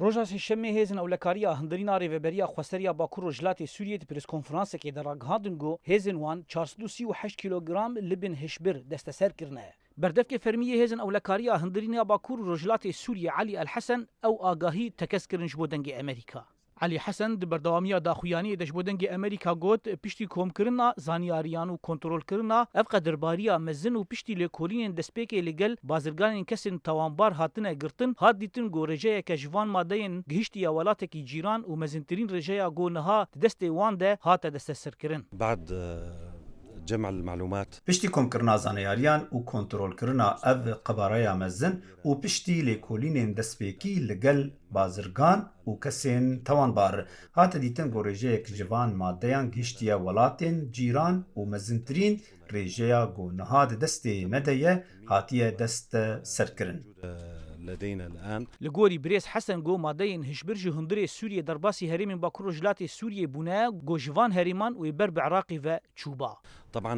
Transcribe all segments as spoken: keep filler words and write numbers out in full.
Roja Sêşemê hêzên ewlekariya hundirîna Rêveberiya Xweseriya Bakur Rojhilatê Sûriyê di preskonferansekê de ragihandin ku hêzên wan çar sed û sî û heşt kîlogram libên hişbir desteser kirine. Berdevkê fermî yê hêzên ewlekariya hundirîna Bakur û Rojhilatê Sûriyê Elî El Hesen ew agahî tekez kirin ji bo Dengê Amerîka. Elî Hesen di berdewamiya daxuyaniyê de ji bo Dengê Amerîka got, piştî komkirina zanyariyan û kontrolkirina ev qedirbariya mezin û piştî lêkolînên destpêkê li gel bazirganên kesên tawanbar hatine girtin, hat dîtin ku rêjeyeke ji van madeyên gihiştiye welatekî cîran û mezintirîn rêjeya ku niha di destê wan de hate desteserkirin. بعد جمع المعلومات. Piştî komkirina zanyariyan û kontrolkirina ev qebareya mezin û piştî lêkolînên destpêkî li gel bazirgan û kesên tawanbar, hate dîtin ku rêjeyek ji van madeyan gihiştiye welatên cîran û mezintirîn rêjeya ku niha di destê me de ye, hatiye desteserkirin. لدينا الآن. Li gorî birêz Hesen ku madeyên hişbir ji hundirê Sûriyê derbasî herêmên Bakur Rojhilatê Sûriyê bûne, ku ji van herêman wê ber bi Iraqê ve çûba. طبعا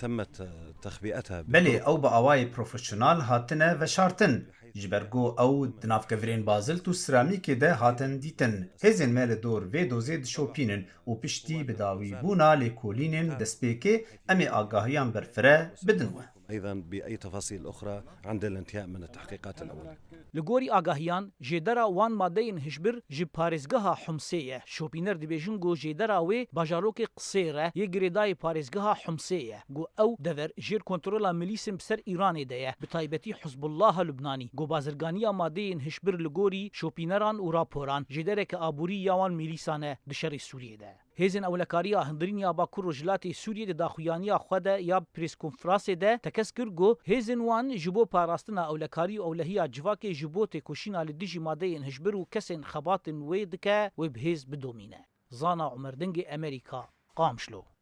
تمت تخبئتها. Belê, ew bi awayê profesyonel hatine veşartin. Ji ber ku ew di nav kevirên bazilt û seramîkê de hatin dîtin. Hêzên me li dor vê dozê dişopînin û piştî bidawîbûna lêkolînên destpêkê em ê agahiyan berfireh bidin we. أيضا بأي تفاصيل أخرى عند الانتهاء من التحقيقات الأولية. Li gorî agahiyan, jêdera wan madeyên hişbir ji parêzgeha Humsê ye. Şopîner dibêjin ku jêdera wê bajarokê Qisêr e, yê girêdayî parêzgeha Humsê ye, ku ew dever jêr kontrola milîsên bi ser Îranê de ye, bi taybetî Hizbullaha Lubnanî, ku bazirganiya madeyên hişbir li gorî şopîneran û raporan, jêdereke aborî ya wan milîsan e di şerê Sûriyê de. Hêzên ewlekariya hundirîn ya Bakur Rojhilatê Sûriyê di daxuyaniya xwe de ya preskonferansê de tekez kir ku hêzên wan ji bo parastina ewlekarî û ewlehiya civakê ji bo têkoşîna li dijî madeyên hişbir û kesên xebatên wê dike, wê bi hêz bidomîne. Zana Umer, Dengê Amerîka, Qamişlo.